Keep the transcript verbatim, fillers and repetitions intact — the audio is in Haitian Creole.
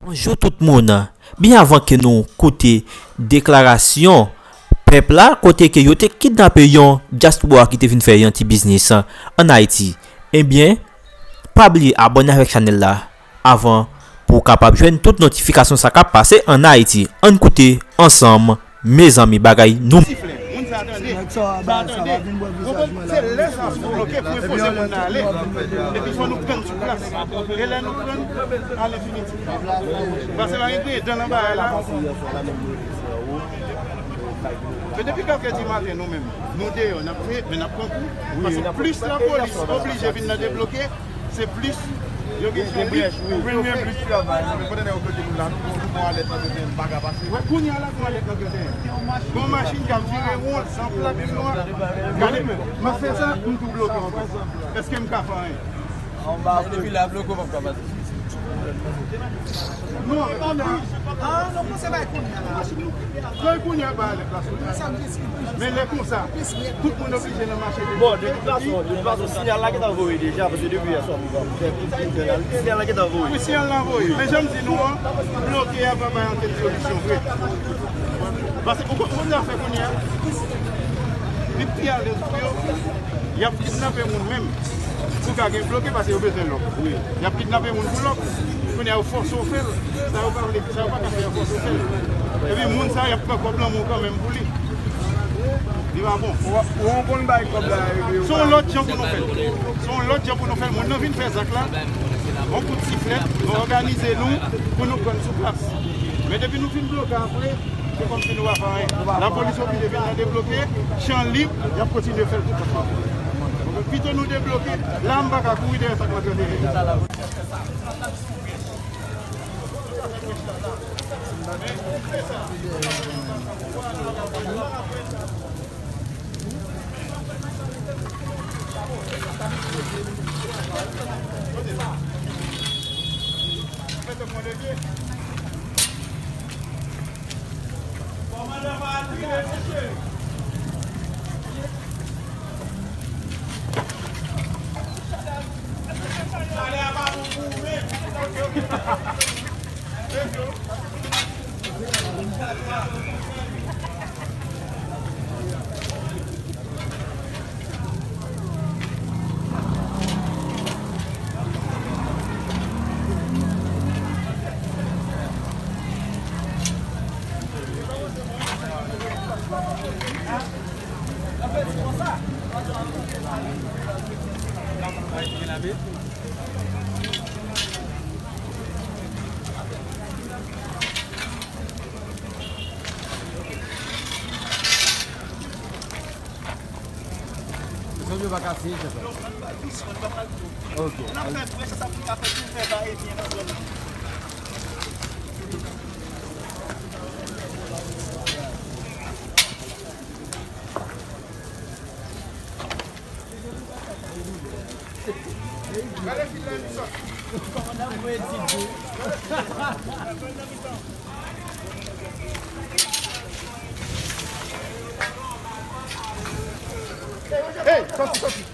Bonjou tout moun. Byen avan ke nou koute deklarasyon pèp la, kote ke yo te kidnape yon dyaspora ki te vin fè yon ti biznis ann Ayiti. Ebyen, pa bliye abòne avèk chanèl la avan pou w kapab jwenn tout notifikasyon sa k ap pase ann Ayiti. Ann koute ansanm, mezanmi, bagay nou. Sifle. Moun sa tande. Sa tande. Ou konprann? Se lè sa sou bloke pou enpoze moun nan ale. Epi fò nou pran sou plas. E lè nou pran, a lenfinitif. Paske pa gen griyen dan nan bagay la. Men depi kat è di maten, nou menm, nou deyò, n ap fè, men n ap pran kou. Paske plis lapolis oblije vin nan debloke, se plis yo gen chans. Wi, wi, wi. Pandan nèg yo bloke nou la, nou, nou, nou alèt nan tenten, nou pa ka pase. Wè, kounye a la, nou alèt nan tenten. Gon machin k ap vire won, san plak nwa. Gade, m ap fè sa, m tou bloke ankò. Èske m ka fè anyen? Depi la, bloke, w p ap ka pase. Non, men kounye a. Ah, non, kòmanse bay kounye a la. Kòmanse kounye a bay alèt la sou li. Men lè konsa, tout moun oblije nan mache. Bon, de tout fason, de tout fason, siyal la gentan voye deja, paske depi yè swa, nou pa fè tout siyal la, siyal la gentan voye. Wi, siyal la voye. Men jan m di nou an, bloke a pa bay ankenn solisyon vre. Paske ou konn, ou konn sa fè kounye a? Li pi alèz pou yo. Y ap kidnape moun menm. Pou ka gen bloke, paske yo bezwen lòk. Wi. Y ap kidnape moun pou lòk. Kounye a, yo fòse w fè l. Sa yo pa vle, sa yo pa ka fè, yo fòse w fè l. Epi moun sa, y ap pran kòb lan men w kanmenm pou li. Li pa bon. Ou, ou konn bay kòb la, yo, yo. Se yon lòt jan pou nou fè l. Se yon lòt jan pou nou fè l. Moun nan vin fè zak la. Yon kout siflèt, nou òganize nou pou nou pran l sou plas. Men depi nou fin bloke apre, se kòmsi nou pa fè anyen. Lapolis oblije vin nan debloke, chan lib, y ap kontinye fè l tout tan. Pito nou debloke, la m pa ka kouri dèyè sa k nan tenten. Zòt yo pa kase, chèf la. Ok. Hey, sòti, sòti.